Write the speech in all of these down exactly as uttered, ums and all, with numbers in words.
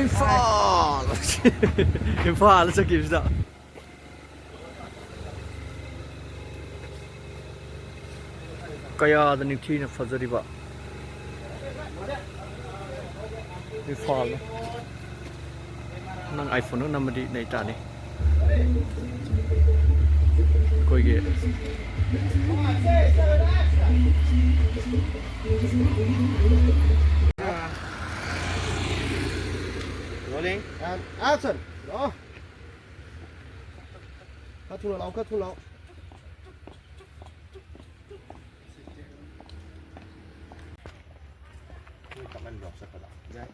ꯏꯝꯐꯥꯜ! ꯏꯝꯐꯥꯜ ꯆꯠꯈꯤꯕꯁꯤꯗ꯫ ꯀꯌꯥꯗ ꯅꯤꯡꯊꯤꯅ ꯐꯖꯔꯤꯕ ꯏꯝꯐꯥꯜꯅꯣ꯫ ꯅꯪ iPhone-ꯗ ꯅꯝꯃꯗꯤ ꯅꯩ ꯇꯥꯅꯤ꯫ ꯑꯩꯈꯣꯏꯒꯤ Rolling. And action. ꯂꯥꯛꯑꯣ꯫ ꯈꯔ ꯊꯨꯅ ꯂꯥꯛꯑꯣ, ꯈꯔ ꯊꯨꯅ ꯂꯥꯛꯑꯣ꯫ ꯅꯣꯏ ꯇꯞꯃꯟꯗ꯭ꯔꯣ ꯆꯠꯄꯗ? ꯌꯥꯏ꯫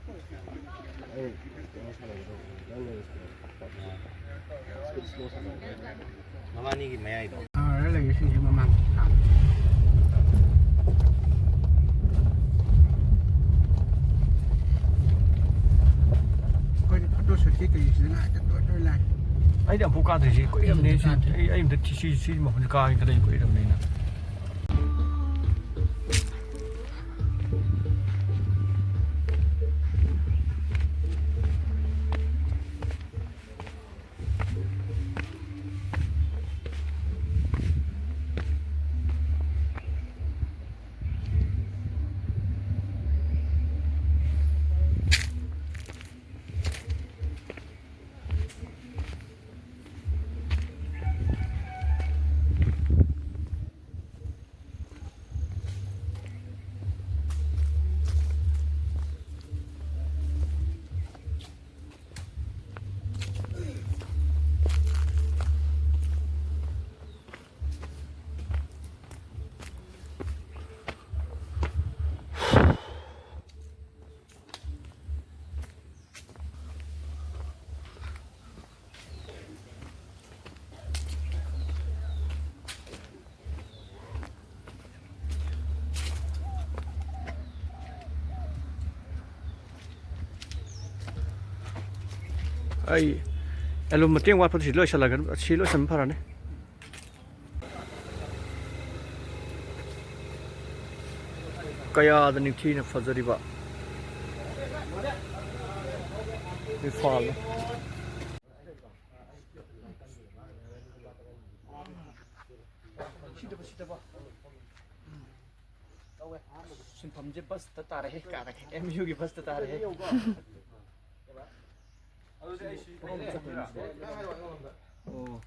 ꯑꯩ ꯀꯩꯅꯣ ꯁꯥꯟꯅꯒꯗꯧꯕ, ꯅꯪ ꯅꯣꯏ ꯁ꯭ꯄꯣꯔꯠ꯫ ꯁ꯭ꯄꯣꯔꯠ ꯁ꯭ꯂꯣ ꯁꯥꯟꯅꯒꯗꯧꯕ꯫ ꯃꯕꯥꯅꯤꯒꯤ ꯃꯌꯥꯏꯗꯣ꯫ ꯑꯥ, ꯂꯩꯌꯦ ꯁꯤꯁꯦ ꯃꯃꯥꯡ꯫ ꯑꯩꯈꯣꯏꯗꯤ ꯐꯣꯇꯣ ꯁꯨꯠꯀꯤ ꯀꯩꯁꯤꯗ ꯉꯥꯏ ꯆꯠꯇꯣꯏ ꯂꯥꯏ꯫ ꯑꯩꯗꯤ ꯑꯃꯨꯛ ꯀꯥꯗ꯭ꯔꯤꯁꯤ ꯀꯨꯏꯔꯕꯅꯦ꯫ ꯑꯩ ꯁꯤ, ꯑꯝꯇ ꯀꯥꯗ꯭ꯔꯤ꯫ ꯑꯩ, ꯑꯩ ꯑꯝꯇ ꯁꯤ, ꯁꯤ, ꯁꯤ ꯃꯐꯝꯁꯦ ꯀꯥꯒꯦ ꯈꯜꯂꯛꯏ ꯀꯨꯏꯔꯕꯅꯤꯅ꯫ ꯑꯩ ꯑꯦꯂꯨꯝ ꯃꯇꯦꯡ ꯋꯥꯠꯄꯗ ꯁꯤ ꯂꯣꯏꯁꯤꯜꯂꯒ, ꯁꯤ ꯂꯣꯏꯁꯤꯟꯕ ꯐꯔꯅꯤ꯫ ꯀꯌꯥꯗ ꯅꯤꯡꯊꯤꯅ ꯐꯖꯔꯤꯕ ꯏꯝꯐꯥꯜꯅꯣ꯫ ꯁꯤꯟꯐꯝꯁꯦ ꯕꯁꯇ ꯇꯥꯔꯦꯍꯦ, ꯀꯥꯔꯒꯦ꯫ ꯑꯦꯝ ꯌꯨꯒꯤ ꯕꯁꯇ ꯇꯥꯔꯦꯍꯦ꯫ ꯑꯣ꯫